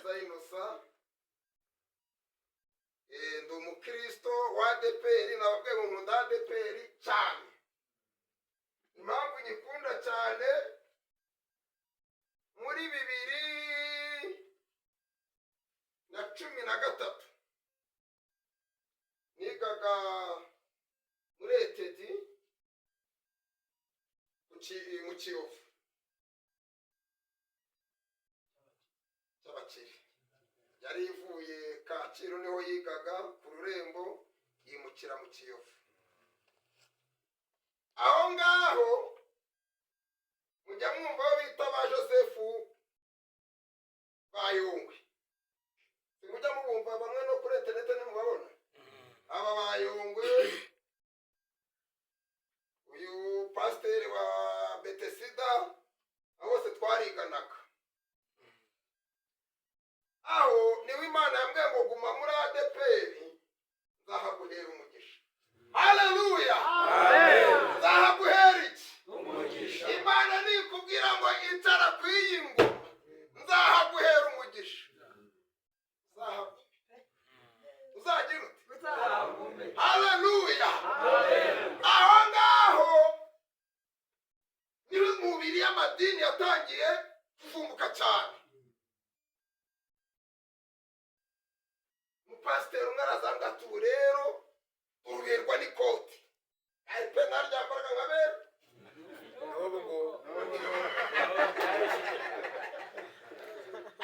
Neza Innocent. Ndi umukristo wa ADEPR. Nababwiye ngo nkunda ADEPR cyane. Impamvu nyikunda cyane, muri 2013 nigaga muri ETD mu Kiyovu cy'abakire. Yari ivuye Kacyiru, niho yigaga ku Rurembo, yimukira mu Kiyovu. Aho ngaho mujya mwumva aho bita ba Joseph Bayungwe. Simujya mubumva bamwe no kuri interineti ntimubabona? Aba Bayungwe, uyu pasiteri wa Betesida, abo bose twariganaga. Aho niwe Imana yambwiye ngo guma muri ADEPR, nzahaguhera umugisha. Haleluya! Nzahaguhera iki? Umugisha. Imana nikubwira ngo icara ku iyi ngoma, nzahaguhera umugisha, uzagira ute? Uzahagume. Haleluya! Aho ngaho niho umubiri y'amadini yatangiye kuvumbuka cyane. Umupasiteri umwe arazanga ati: "Ubu rero uruberwa n'ikoti." Pe, naryambaraga nka bera. N'ubu ngubu.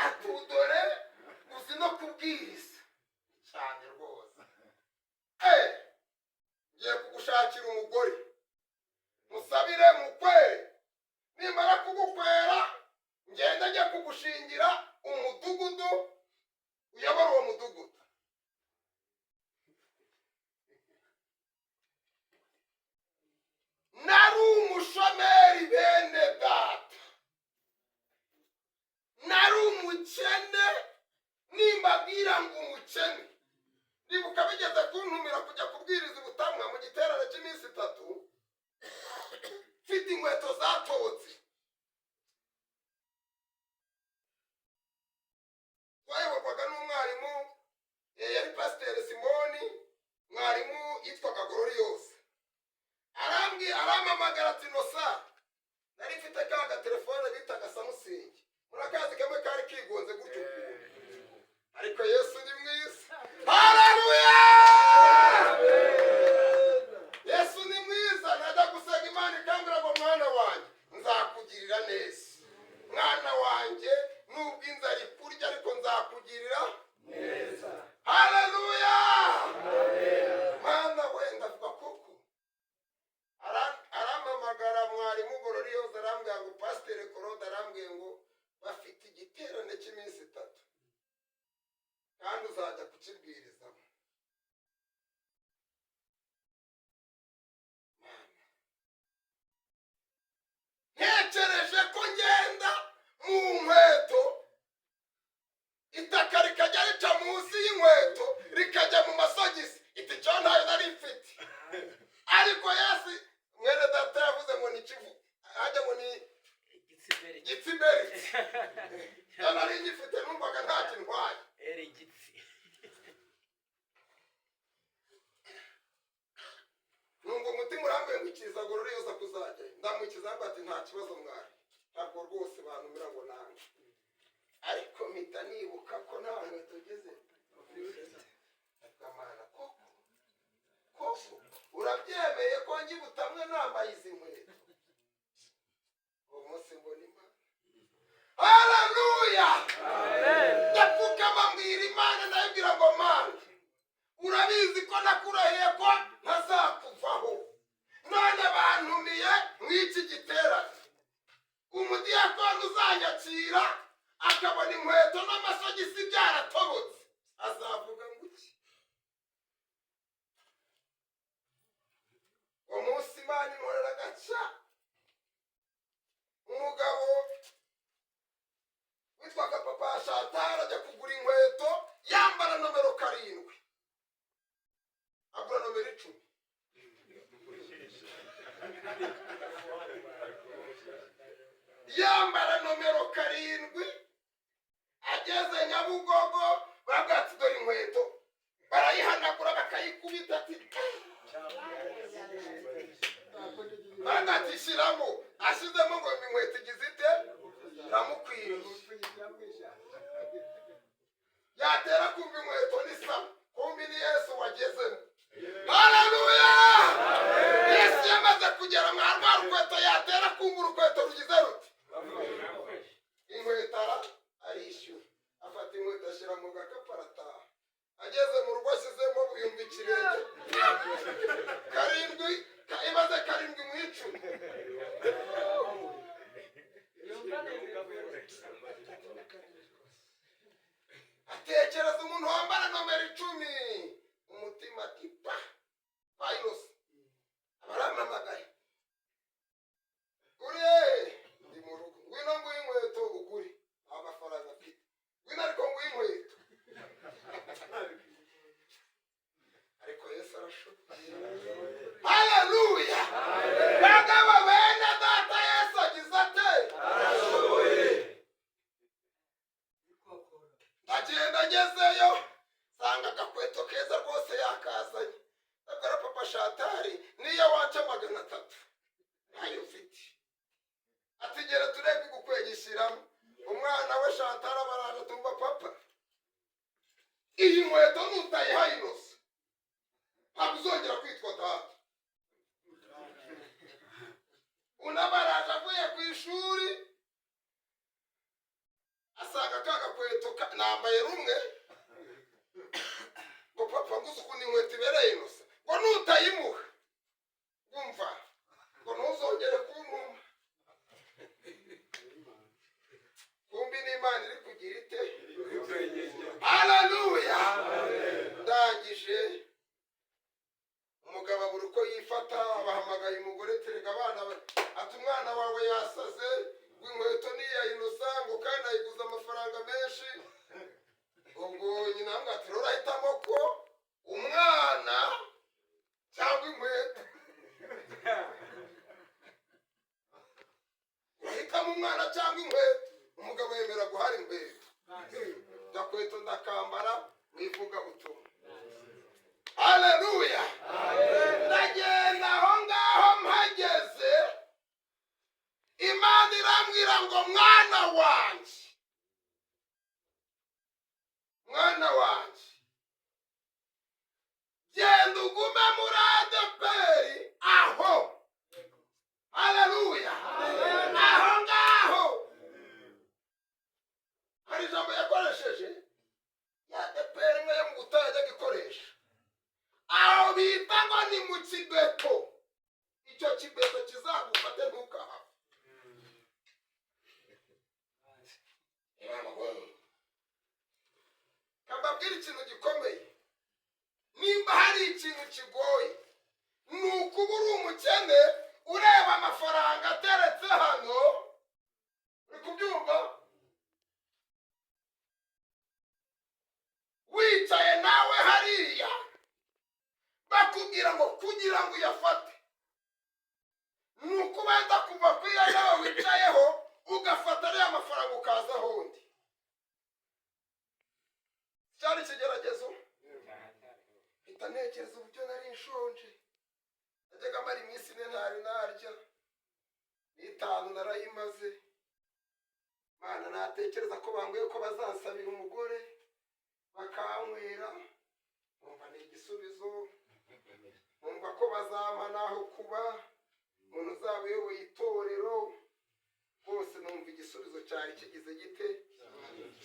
Ati: "Ubu dore uzi no kubwiriza cyane rwose. Ngiye kugushakira umugore, musabire mukwere. Nimara kugukwera, ngenda njya kugushingira umudugudu, uyobora uwo mudugudu." Nari umushomeri, bene data, nari umukene. Nimbabwira ngo umukene, ndibuka bigeze kuntumira kujya kubwiriza ubutumwa mu giterane cy'iminsi 3, mfite inkweto zatobotse. Twayoborwaga n'umwarimu, yari pasiteri Simoni, mwarimu yitwaga Gororiyose. Arambwiye, arampamagara ati: "Nosa." Nari mfite ka gatelefone bitaga Samsung, murakazi, kamwe kari kigonze gutyo ukuntu. Ariko Yesu ni mwiza, haleluya! Yesu ni mwiza. Najya gusenga, Imana ikambwira ngo: "Mwana wanjye, nzakugirira neza. Mwana wanjye, nubwo inzara ikurya, ariko nzakugirira neza." Haleluya! Mwana we, ndavuga koko. Arampamagara mwarimu Gororiyoza, arambwira ngo pasiteri Korode arambwiye ngo bafite igiterane cy'iminsi 3 kandi uzajya kukibwirizamo. Mana. Ntekereje ko ngenda mu nkweto, itaka rikajya rica munsi y'inkweto rikajya mu masogisi. Iti cyo ntayo nari mfite, ariko Yesu, mwene data yavuze ngo ni kivu, hajya ngo ni Igitsimeri. Gitsimeri. Iyo nari ngifite, numvaga nta kintwaye. Eri igitsi. Numva umutima urambuye ngo ikiza Gororiyoza kuzajyayo. Ndamukiza ati: "Nta kibazo mwari, ntabwo rwose bantumira ngo nange." Ariko mpita nibuka ko nta nkweto ugeze. Ndavuga: "Koko koko urabyemeye ko njye butamwe nambaye izi nkweto?" Uwo munsi mbona Imana. Haleluya! Ndapfukama, mbwira Imana, ndayibwira ngo: "Mana, urabizi ko nakurahiye ko ntazakuvaho. None bantumiye mw'iki giterane, umudiyakoni uzanyakira akabona inkweto n'amasogisi byaratobotse, azavuga ngo iki?" Uwo munsi Imana inkorera agaca. Umugabo witwaga papa Shatari ajya kugura inkweto, yambara nomero 7, agura nomero 10. Yambara nomero 7, ageze Ageze Nyabugogo, barabwira ati: "Dore inkweto." Barayihanagura, bakayikubita, ati baravuga ati: "Shyiramo." Ashyizemo ngo inkweto igize ite? Iramukwiriye. Yatera kumva inkweto ni sawa, kumbi ni Yesu wagezemo. Haleluya! Yesu yamaze kugera mwa rwa rukweto, yatera kumva urukweto rugize ruti? Inkweto arishyura, afata inkweto ashyira mu gakapu, arataha. Ageze mu rugo ashyizemo, yumva ikirenge karindwi, imaze karindwi mu 10. Atekereza umuntu wambara nomero 10, umutima ati pa payirosi abarampamagaye: "Uri hehe?" "Ndi mu rugo." "Ngwino nguhe inkweto ugure." "Nta mafaranga mfite." "Ngwino ariko nguhe inkweto." Ariko Yesu arashoboye. Haleluya! Bagabo bene data, Yesu agize ate? Ndagenda, ngezeyo nsanga agakweto keza rwose yakazanye. Ndabwira papa Shatari: "Niyo waca 300 ntayo mfite." Ati: "Gera turebe kugukwegishyiramo." Umwana we Shantari abaraje, tumva papa, iyi nkweto nutayiha inoze ntabwo uzongera kwitwa data. Unabaraje avuye ku ishuri, asanga ka gakweto nambaye rumwe, ngo: "Papa, nguze ukuntu inkweto ibereye inosa." Ngo nutayimuha, umva, ngo ntuzongere kuntuma. Kumbi n'Imana iri kugira ite? Haleluya! Ndangije, umugabo abura uko yifata, bahamagaye umugore, terega abana ati: "Umwana wawe yasaze, ngo inkweto ni iya inosa, ngo kandi ayiguze amafaranga menshi." Ubwo nyina aramubwira ati: "Rero urahitamo ko umwana cyangwa inkweto, urahitamo umwana cyangwa inkweto." Umugabo yemera guhara inkweto. Gakweto ndakambara mu ivugabutumwa. Haleluya! Ndagenda, aho ngaho mpageze, Imana irambwira ngo: "Mwana wanjye, mwana wanjye, genda ugume muri ADEPR aho." Haleluya! Aho ngaho hari ijambo yakoresheje ya ADEPR imwe yo mu butayu yajyaga ikoresha, aho bita ngo ni mu kibeto. Icyo kibeto kizagufate, ntukahave. Kambabwira ikintu gikomeye: nimba hari ikintu kigoye, ni ukuba uri umukene, ureba amafaranga ateretse hano, uri kubyumva, wicaye nawe hariya, bakubwira ngo kugira ngo uyafate ni uko ubanza kuva ku iyo nawe wicayeho, ugafata ariya mafaranga ukaza ahundi. Cyari ikigeragezo. Mpita ntekereza uburyo nari nshonje, najyaga mara iminsi 4 ntari narya, n'itanu narayimaze. Mana, natekereza ko bambwiye ko bazansabira umugore bakanywera, nkumva ni igisubizo, nkumva ko bazampa n'aho kuba, umuntu uzaba uyoboye itorero bose, numva igisubizo cyari kigize gite?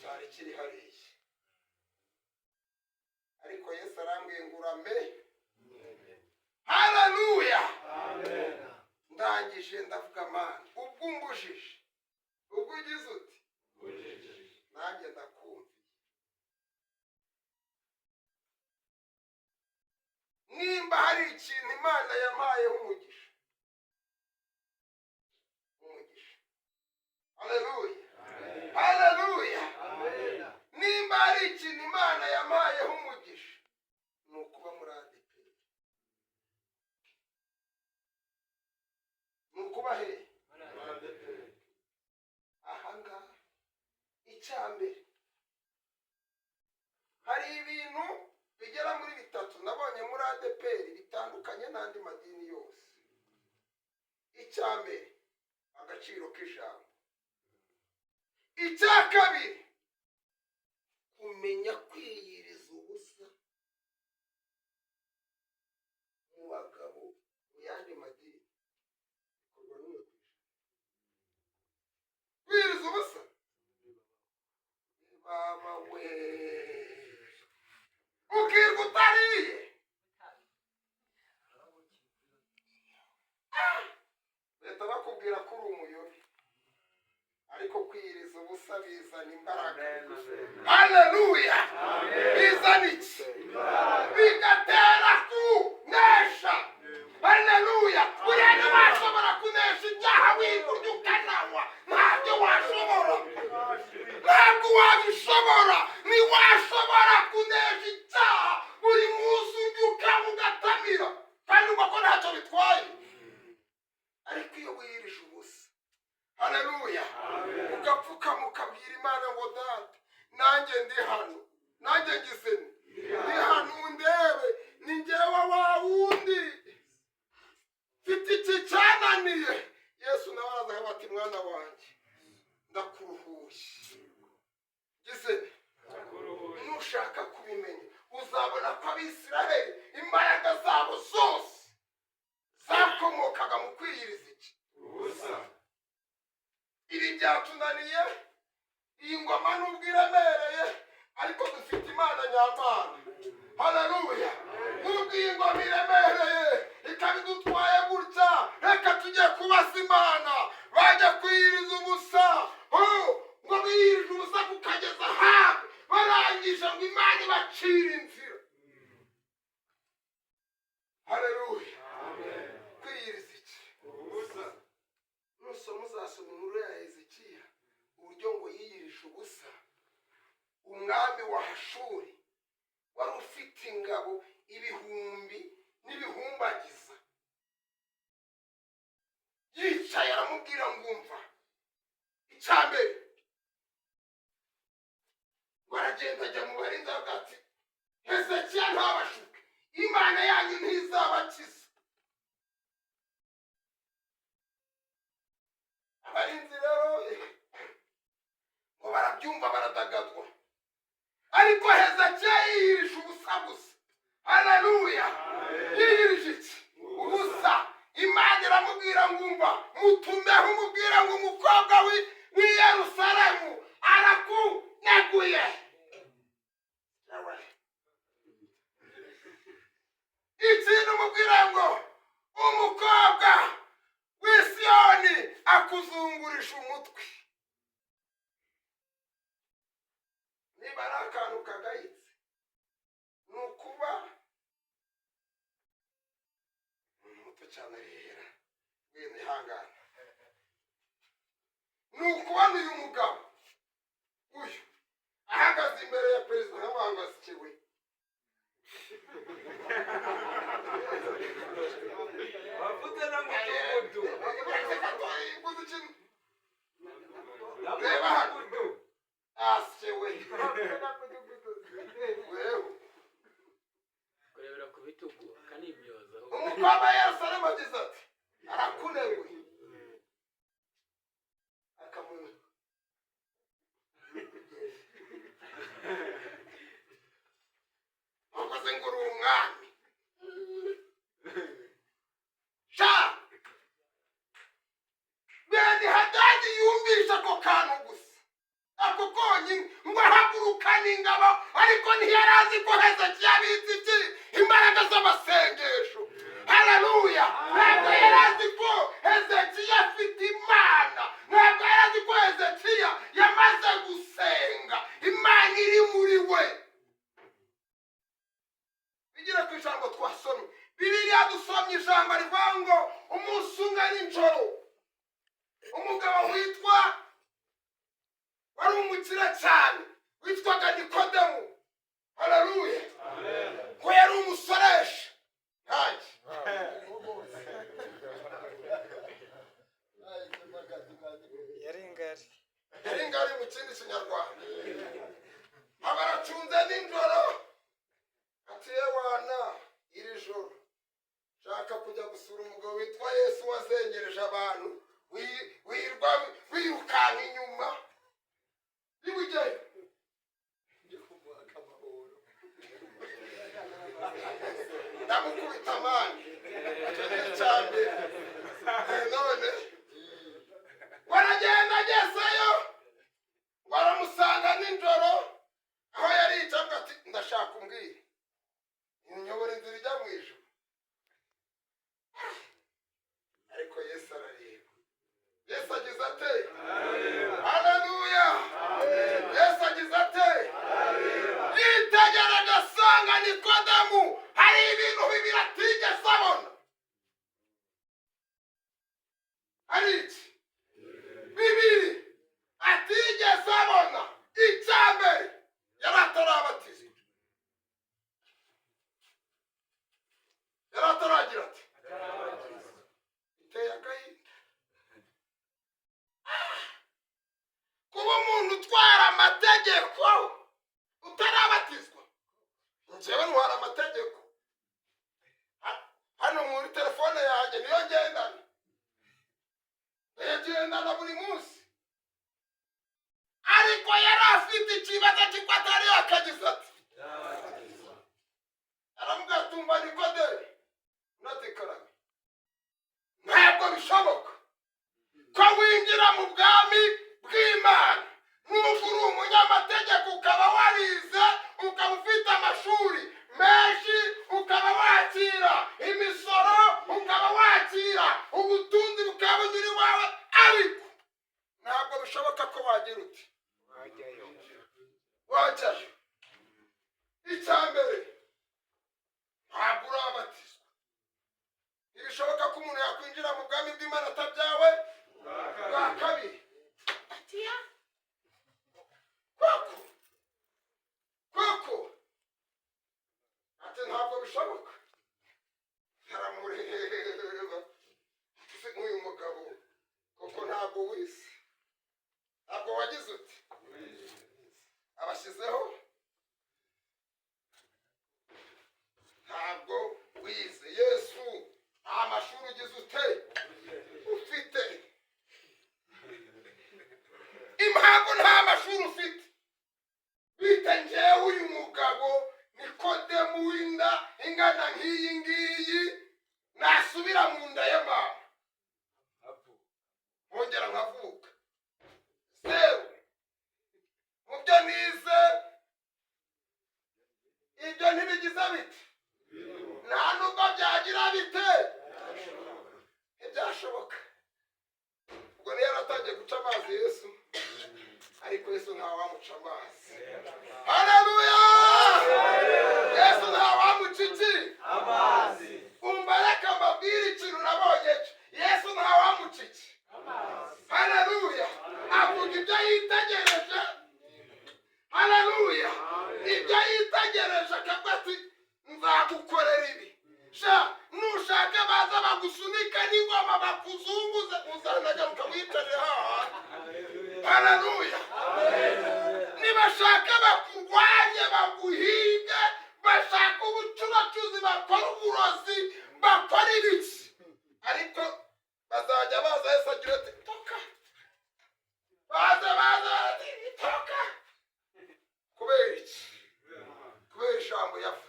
Cyari kiri hariya. Ariko Yesu arambwiye ngo: "Urame." Haleluya! Ndangije ndavuga: "Mana, ubwo umbujije, ubwo ugize uti nanjye ndakumviye." Nimba hari ikintu Imana yampayeho umugisha, umugisha, haleluya, haleluya, nimba hari ikintu Imana yampayeho umugisha, ni ukuba muri ADEPR. Ni ukuba hehe? Ahangaha. Icya mbere Bigera muri bitatu nabonye muri ADEPR bitandukanye n'andi madini yose. Icya mbere, agaciro k'ijambo. Icya kabiri, kumenya kwiyiriza ubusa. Mu bagabo mu yandi madini bikorwa n'umwe ku ijana. Kwiyiriza ubusa, baba we, ukirwa utariye. Ah! Leta bakubwira ko uri umuyobi, ariko kwiyiriza ubusa bizana imbaraga. Haleluya! Bizana iki? Bigatera kunesha. Haleluya! Buriya ntiwashobora kunesha ibyaha wikurya ukananywa. Ntabyo washobora, ntabwo wabishobora. Ntiwashobora kunesha icyaha buri munsi urya ukanywa ugatamira, kandi ubwo ko ntacyo bitwaye. Ariko iyo wiyirije ubusa, haleluya, ugapfukama ukabwira Imana ngo: "Data, nanjye ndi hano, nanjye ngize nti ndi hano, undebe, ni njyewe wa wundi mfite iki cyananiye." Yesu nawe araza akavuga ati: "Mwana wanjye, ndakuruhuye." Ngize nti nushaka kubimenya, uzabona ko Abisiraheli imbaraga zabo zose zakomokaga mu kwiyiriza iki? Ubusa. Ibi byatunaniye, iyi ngoma nubwo iremereye, ariko dufite Imana nyamana. Haleluya! Nubwo iyi ngoma iremereye ikaba idutwaye gutya, reka tujye kubaza Imana. Bajya kwiyiriza ubusa. Ho, ngo biyirije ubusa kukageza hafi barangije, ngo Imana ibacire inzira. Haleluya! Kwiyiriza iki? Ubusa. Nusoma uzasoma inkuru ya Hezekiya, uburyo ngo yiyirije ubusa. Umwami wa Hashuri wari ufite ingabo ibihumbi n'ibihumbagiza yicaye aramubwira ngo: "Umva." Icya mbere, ngo aragenda ajya mu barinzi, aravuga ati: "Hezekiya ntabashuke, Imana yanyu ntizabakiza." Abarinzi rero ngo barabyumva, baradagadwa. Ariko Hezekiya yiyirije ubusa gusa. Haleluya! Yiyirije iki? Ubusa. Imana iramubwira ngo: "Umva, mutumeho umubwira ngo umukobwa w'i Yerusalemu arakuneguye." Yawe. Ikintu umubwira ngo umukobwa w'i Siyoni akuzungurisha umutwe. Niba ari akantu kagayitse, ni ukuba umuntu muto cyane arihera wenda ihangana, ni ukubona uyu mugabo uyu ahagaze imbere ya perezida nk'abangasikiwe. Bavuze na mudugudu. Na Reba hano. mudugudu. Asyewe wewe. Kurebera ku bitugu akanimyoza. Umukobwa wa Yerusalemu agize ati: "Arakuneguye." Akamu wakoze ngo uri umwami sha. Beni Hadadi yumvisha ako kantu gusa, ako konyine, ngo ahagurukane ingabo, ariko ntiyari azi ko Hezekiya abitse iki? Imbaraga z'amasengesho. Haleluya! Ntabwo yari azi ko Hezekiya afite Imana, ntabwo yari azi ko Hezekiya yamaze gusenga, Imana iri muri we. Bigire ku ijambo twasomye. Bibiliya dusomye ijambo rivuga ngo umunsi umwe nijoro, umugabo witwa, wari umukire cyane, witwaga Nikodemu, haleluya, ko yari umusoresha nkanjye. Yari ingari. Yari ngari mu kindi Kinyarwanda. Aba aracunze nijoro ati bantu wirwa wirukanka inyuma niba ujyayo ndamukubita amande. Icyo ni icya mbere. None baragenda, agezeyo baramusanga nijoro aho yari yicaye, avuga ati: "Ndashaka umbwire, nyobora inzira ijya mu ijuru." Ariko Yesu arareba. Yesu agize ate? Haleluya! Yesu agize ate? Yitegereje asanga Nikodemu hari ibintu bibiri atigeze abona. Hari iki? Bibiri atigeze abona. Icya mbere, yari atarabatizwa, yari ataragira ati biteye agahinda kuba umuntu utwara amategeko utarabatizwa. Njyewe ntwara amategeko hano muri telefone yanjye, niyo ngendana, ndayagendana buri munsi. Ariko yari afite ikibazo cy'uko atari yakagize ati aramubwira ati: "Umva Nikodemu," unatikarame, "ntabwo bishoboka ko winjira mu bwami bw'Imana nubwo uri umunyamategeko, ukaba warize, ukaba ufite amashuri menshi, ukaba wakira imisoro, ukaba wakira ubutunzi bukaba bunyura iwawe, ariko ntabwo bishoboka ko wagira uti wajyayo. Icya mbere, ntabwo urabatizwa. Ntibishoboka ko umuntu yakwinjira mu bwami bw'Imana atabyawe bwa kabiri." Atiya koko koko? Ati: "Ntabwo bishoboka." Aramureba ati: "Se nk'uyu mugabo koko ntabwo wize, ntabwo wagize uti abashyizeho, ntabwo wize. Yesu, nta mashuri ugize ute ufite. Impamvu nta mashuri ufite bite? Njyewe uyu mugabo Nikodemu w'inda ingana nk'iyi ngiyi nasubira mu nda ya mama nkongera nkavuka zeru. Mu byo nize ibyo ntibigize bite, nta nubwo byagira bite, ntibyashoboka." Ubwo niyo yaratangiye guca amazi Yesu, ariko Yesu ntawamuca amazi. Haleluya! Yesu ntawamuca iki? Amazi. Umva, reka mbabwire ikintu nabonye cyo: Yesu ntawamuca iki? Haleluya! Avuga ibyo yitegereje. Haleluya! Ibyo yitegereje akavuga ati: "Nzagukorera ibi." Sha, nushaka baza bagusunika n'ingoma bakuzunguze, uzanagaruka wicarire hahandi. Haleluya! Nibashaka bakurwanye, baguhige, bashaka ubucuracuzi, bakora uburozi, bakora ibiki, ariko bazajya baza, Yesu agira ati: "Toka." Baza baza ati: "Toka." Kubera iki? Kubera ijambo yavuze.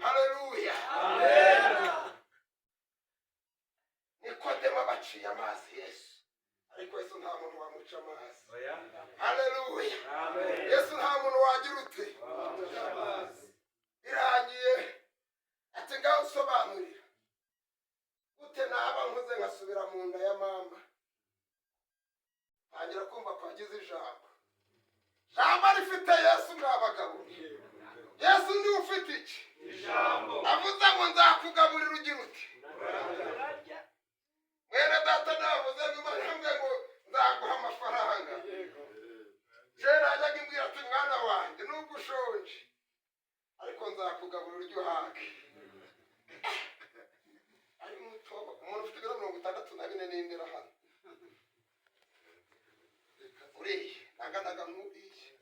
Haleluya! Nikodemo baciye amazi Yesu, ariko Yesu nta muntu wamuca amazi. Oya. Haleluya! Amen. Yesu nta muntu wagira ute birangiye ati: "Ngaho usobanurira gute naba nkuze nkasubira mu nda ya mama?" Ntangira kumva ko agize ijambo, ijambo rifite Yesu. Mwa bagabo, Yesu niwe ufite iki? Ijambo. Avuze ngo: "Nzakugaburira," ugira uti mwene data navuze ngo Imana yambwiye ngo nzaguha amafaranga. Kera yajyaga imbwira ati: "Mwana wanjye, nubwo ushonje ariko nzakugaburira urya uhage." Ari muto, umuntu ufite ibiro 64 n'indera hano uriya, naganaga nk'uriya,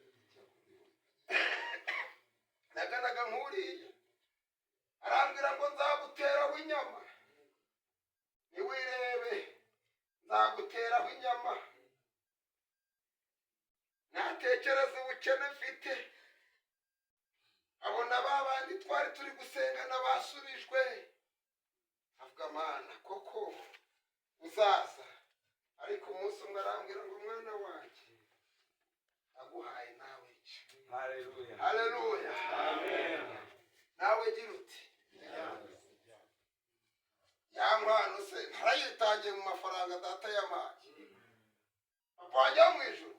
naganaga nk'uriya. Arambwira ngo: "Nzagutera w'inyama, ntiwirebe." bukene mfite, abona ba bandi twari turi gusengana basubijwe, avuga: "Mana, koko uzaza?" Ariko umunsi umwe arambwira ngo: "Mwana wanjye, aguhaye nawe iki?" Haleluya. Haleluya. Amen. Nawe gira uti ya nkwano se narayitangiye mu mafaranga data yampaye. Papa wanjye wo mu ijuru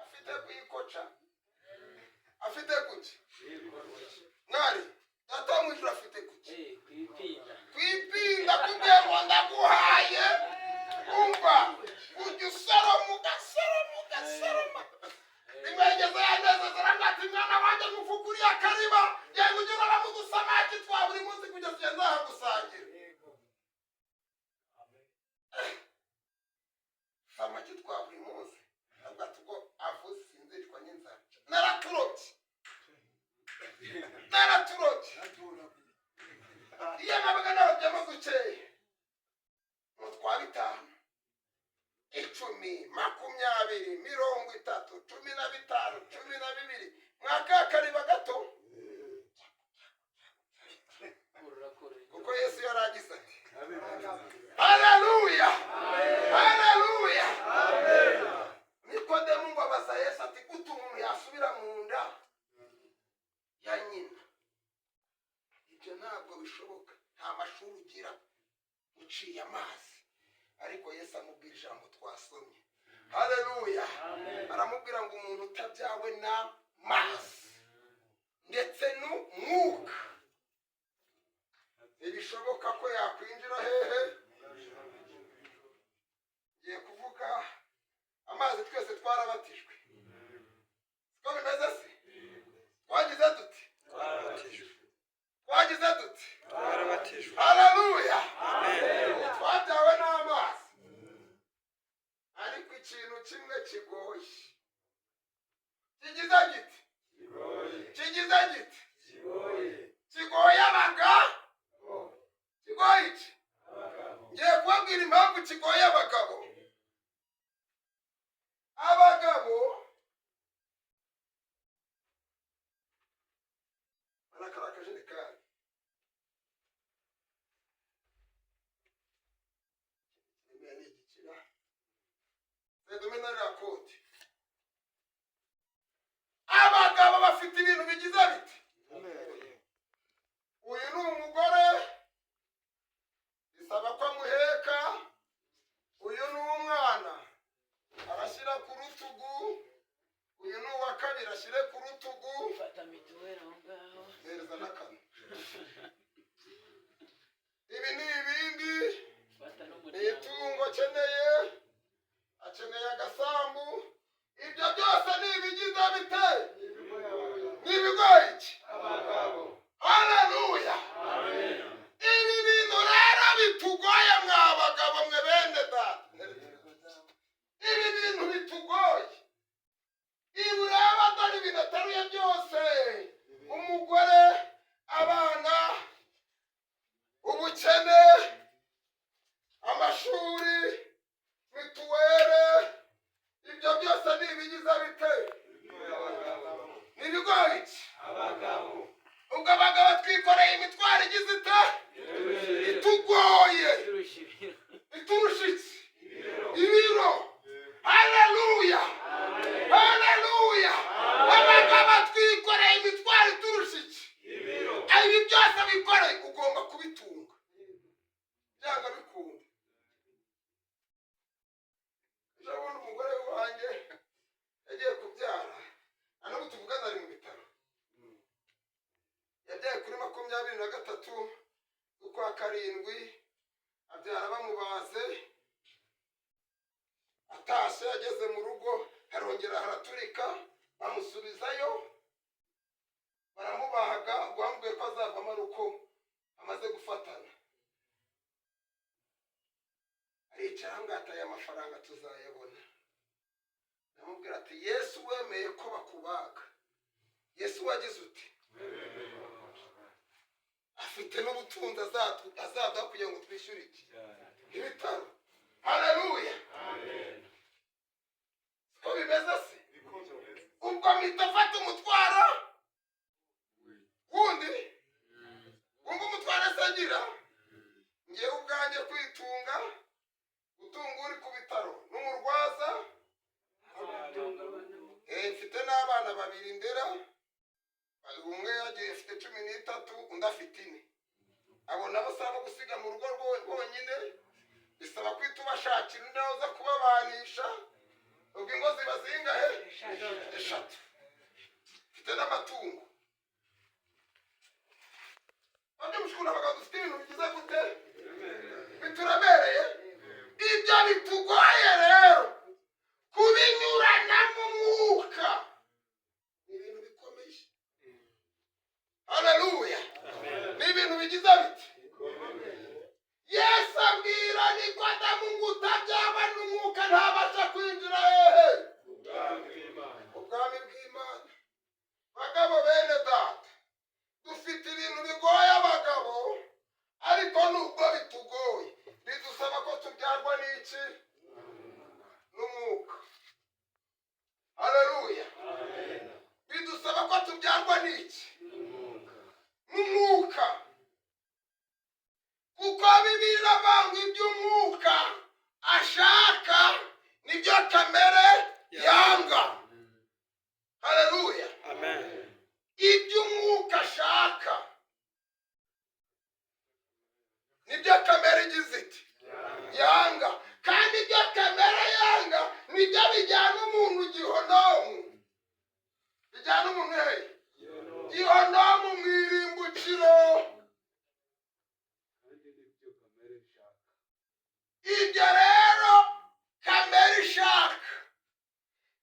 afite kuyikoca, afite kuki? Mwari, data wo mu ijuru afite kuki? Kwipinda. Kwipinda kubwiye ngo ndaguhaye. Umva, ujya usoroma, ugasoroma, ugasoroma. Rimwe yageze yanezeza, aravuga ati: "Mwana wanjye, ngufukuriye akariba, genda ujye uraramo udusamaki twa buri munsi kugeza igihe nzahagusangira." Samaki twa buri munsi. Avuga ati: "Ubwo avuze sinzicwa n'inzara." Naraturobye, naraturobye. Iyo nabaga narobyemo dukeya mu twa 5, 10, 20, 30, 15, 12, mwaka kariba gato. Kurura kurura. Kuko Yesu yaragize ati: "Haleluya, haleluya." Nikodemu ngo abaza Yesu ati: "Gute umuntu yasubira mu nda ya nyina? Ibyo ntabwo bishoboka, nta mashuri ugira, uciye amazi." Ariko Yesu amubwira ijambo twasomye. Haleluya. Aramubwira ngo umuntu utabyawe n'amazi ndetse n'umwuka, ntibishoboka ko yakwinjira hehe? Ngiye kuvuga amazi. Twese twarabatijwe, siko bimeze se? Twagize duti? Twarabatijwe. Twagize duti? Twarabatijwe. Haleluya. Amen. Twabyawe n'amazi, ariko ikintu kimwe kigoye kigize giti, kigize giti, kigoye abagabo. Kigoye iki? Ngiye kubabwira impamvu kigoye abagabo. Abagabo barakara akajerekani kiremeye ni igikira sedume na ririya koti. Abagabo bafite ibintu bigize biti. Uyu ni umugore, bisaba ko amuheka. Uyu ni umwana, arashyira ku rutugu. Uyu ni uwa kabiri, ashyire ku rutugu. Fata mituweli aho ngaho. Hereza n'akantu. Ibi ni ibindi. Fata Ni n'umuryango. itungo akeneye, akeneye agasambu. Ibyo byose ni ibigize bite? Ni ibigoye iki? Haleluya. Ibi bintu rero bitugoye, mwa bagabo mwe, bene data, ibi bintu bitugoye. Ibi ureba, dore ibintu ateruye byose: umugore, abana, ubukene, amashuri, mituweli. Ibyo byose ni ibigize bite? Ni ibigoye iki? Ubwo abagabo twikoreye imitwaro igize ite? Itugoye. Turusha ibiro. Iturusha iki? Ibiro. Haleluya, haleluya. Abagabo twikoreye imitwaro iturusha iki? Ibi byose bikoreye ugomba kubitunga byanga bikunda. Ejo bundi umugore wanjye yagiye kubyara, na n'ubu tuvugana ari mu bitaro. Yabyaye kuri 23 z'ukwa karindwi, abyara bamubaze. Atashye ageze mu rugo harongera haraturika, bamusubizayo baramubaga. Ubwo bamubwiye ko azavamo ari uko amaze gufatana. Aricara ngo aya amafaranga tuzayabona. Ndamubwira ati: "Yesu wemeye ko bakubaga, Yesu wagize uti afite n'ubutunzi azaduha kugira ngo twishyure iki? Ibitaro." Haleluya. Siko bimeze se? Ubwo mpita mfata umutwaro wundi. Wumva umutwaro se agira? Ngewe ubwanjye kwitunga, gutunga uri ku bitaro n'umurwaza. Mfite n'abana babiri ndera. Umwe yagiye afite 13, undi afite 4. Abo nabo si abo gusiga mu rugo bonyine, bisaba kwita ubashakira undi uza kubabanisha. Ubwo ingo ziba zingahe? Eshatu. Mfite n'amatungo. Bamwe mushukuru, abagabo dufite ibintu bigize gute? Bituremereye. Ibyo bitugoye rero kubinyurana mu mwuka ni ibintu bikomeye. Haleluya! Ni ibintu bigize biti. Yesu abwira Nikodemu ngo utabyaba n'umwuka ntabasha kwinjira hehe? Ubwami bw'Imana. Bagabo bene data, dufite ibintu bigoye abagabo, ariko nubwo bitugoye bidusaba ko tubyarwa n'iki? N'umwuka. Haleluya! Bidusaba ko tubyarwa n'iki? N'umwuka. Kuko Bibiliya iravuga ngo iby'umwuka ashaka nibyo kamere yanga. Haleluya! Amen. Iby'umwuka ashaka nibyo kamere igize iti yanga, kandi ibyo kamere yanga nibyo bijyana umuntu gihonomu. Bijyana umuntu hehe? Gihonomu, mu irimbukiro. Ibyo rero kamere ishaka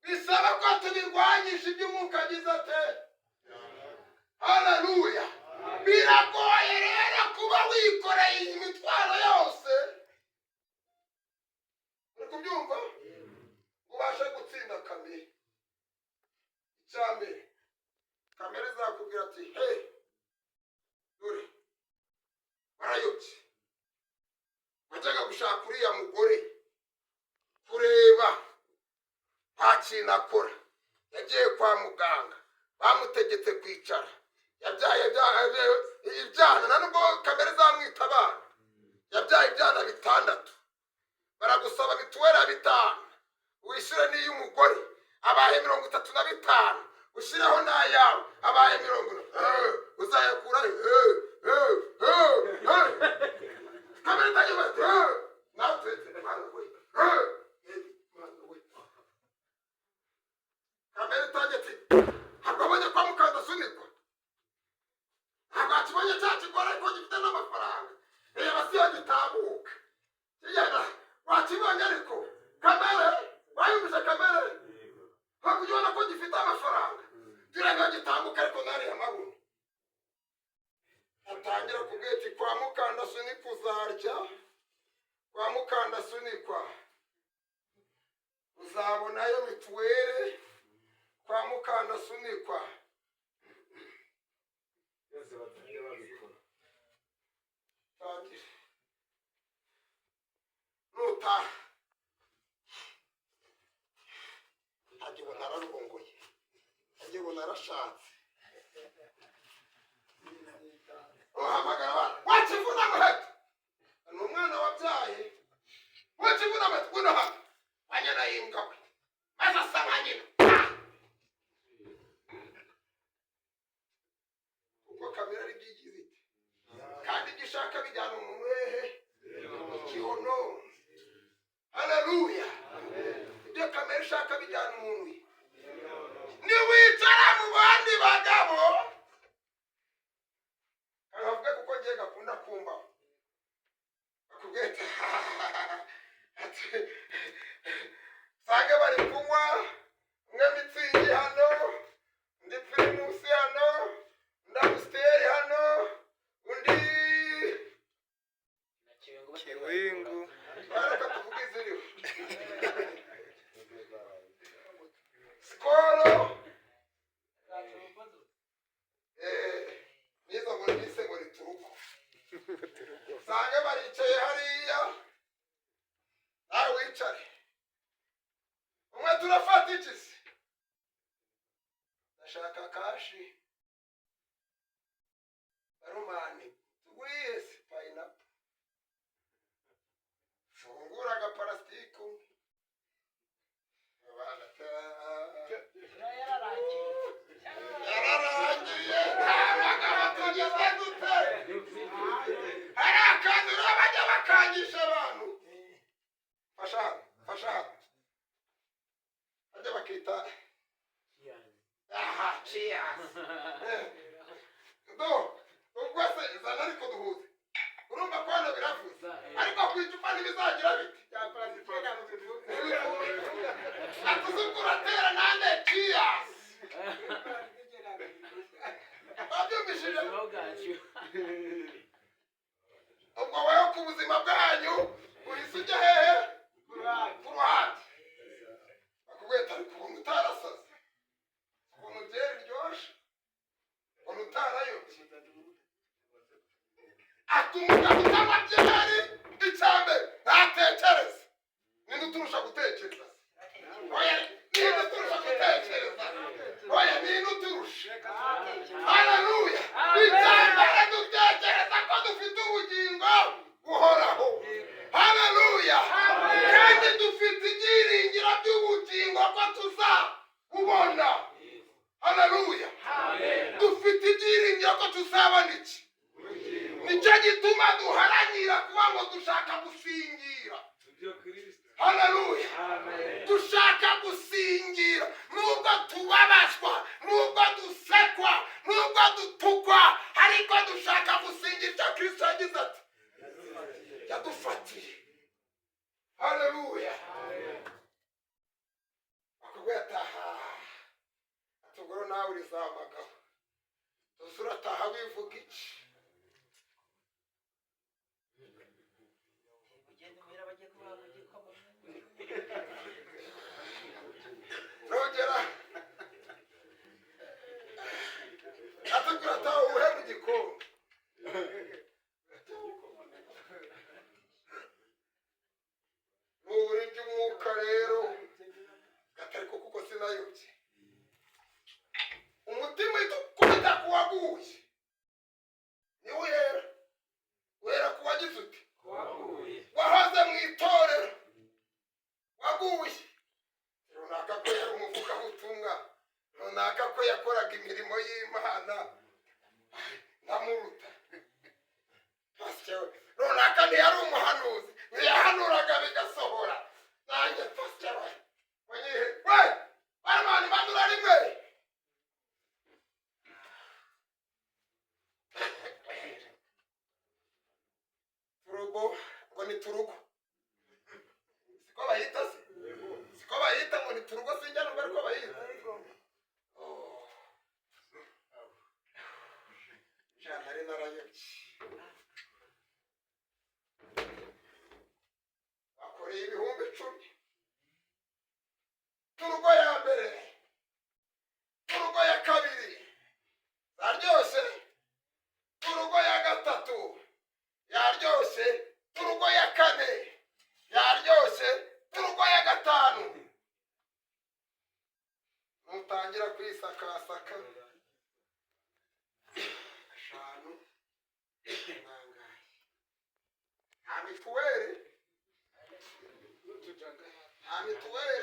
bisaba ko tubirwanyisha iby'umwuka agize ate? Haleluya! Biragoye rero kuba wikoreye iyi mitwaro yose, uri kubyumva, ubashe gutsinda kamere. Icya mbere, kamere izakubwira ati: "He, dore warayobye, wajyaga gushaka uriya mugore kureba nta kintu akora, yagiye kwa muganga bamutegetse kwicara, yabyaye ibyana." Na nubwo kamere zamwita abana, yabyaye ibyana bitandatu, baragusaba mituweli ya 5, wishyure n'iy'umugore, abaye 35, ushyireho n'ayawe, abaye 40. Uzayakura he? Eh, eh, eh. Kamere itangiye bati: "Eh, nawe turetse Mana we, eh, eh, Mana we." Kamere itangiye ati: "Ntabwo abonye kwa mukanda asunikwa, ntabwo akibonye cya kigore ariko gifite n'amafaranga, reba siyo gitambuka kigenda, wakibonye?" Ariko kamere wayumvise, kamere ntabwo ujya ubona ko gifite amafaranga, tureba gitambuka, ariko ntariya mabuno. Atangira kubwira ati: "Kwa mukanda sunikwa uzarya, kwa mukanda sunikwa uzabonayo mituweli, kwa mukanda sunikwa." Byose batumye babikora. Tangire nutaha agiye ubona ararongoye, agiye ubona arashatse, uhamagara abana: "Wakivuna muheto!" Ni umwana wabyaye. "Wakivuna muheto, ngwino hano wanyana y'imbwa we!" Maze asa nka nyina. Kuko kamere ari byigize ite? Kandi ibyo ishaka bijyana umuntu hehe? Ikihono. Haleluya! Ibyo kamere ishaka bijyana umuntu. Niwicara mu bandi bagabo, kavuga kuko ngiye gakunda kumbaho, akubwira ati sange bari kunywa, umwe Mützig hano, undi Primus hano, undi Amstel hano, undi Na Kiwingu. Kiwingu. Reka tuvuge iziriho. Skol, nizo ngo bise ngo ni turuko. Sange baricaye hariya, nawe wicare, umwe turafata iki se? Shaka cash. Barman, tuguriye se pineapple. Fungura agaparasitike. Yararangiye. Nta bagabo tugize dute? Hari akantu rero bajya bakangisha abantu. Fasha hano, fasha hano. Bajya bakita aha cheers. Do, ubwo se zana ariko duhuze. Urumva ko hano biravuze. Ariko ku icupa ntibizagira biti. Ati uratera nanjye cheers. Babyumvishije? Ubuzima bwacu. Ubwo wewe ku buzima bwanyu uhise ujya hehe? Ku ruhande. Bakubwiye ati ariko ukuntu utarasaze, ukuntu byeri ryoshe, ukuntu utarayobye. Ati umugabo utanywa byeri, icya mbere ntatekereza. Ninde uturusha gutekereza? Oya, ninde uturusha gutekereza? Oya, ninde uturusha? Haleluya! Icya mbere dutekereza ko dufite ubugingo buhoraho. Haleluya! Kandi dufite ibyiringiro by'ubugingo ko tuzabubona. Haleluya! Dufite ibyiringiro ko tuzabona iki? Nicyo gituma duharanira kuba ngo dushaka gusingira. Ibyo Kristo. Haleluya! Dushaka gusingira nubwo tubabazwa, nubwo dusekwa, nubwo dutukwa, ariko dushaka gusingira icyo Kristo yagize ati yadufatiye. Haleluya! Bakubwira ati aha, ati ubwo rero nawe urizamagaho, uzi urataha wivuga iki? Ugenda umuhira bajye kubaha ku gikoma. Rongera atukura ataha uwuhe mu gikombe? Nubura iby'umwuka rero gatari ko kuko sinayobye. Umutima uhita ukubita ku waguye, niwo uhera, uhera ku wagize uti wahoze mu itorero, waguye runaka ko yari umuvugabutumwa, runaka ko yakoraga imirimo y'Imana ndamuruta. Pasiteri runaka ntiyari umuhanuzi, ntiyahanuraga bigasohora, nanjye pasiteri we wanyihe we barman manura rimwe. Turugo ngo ni turugo, siko bayita se? Siko bayita ngo ni turugo? Sinjya numva ariko bayita. Oh. Sha, nari narayobye. Bakoreye 10,000. Turugo ya mbere, turugo ya kabiri zaryoshye, turugo ya gatatu yaryoshye, turugo ya kane yaryoshye, turugo ya gatanu nutangira kwisakasaka eshanu nangahe? Nta mituweli, nta mituweli.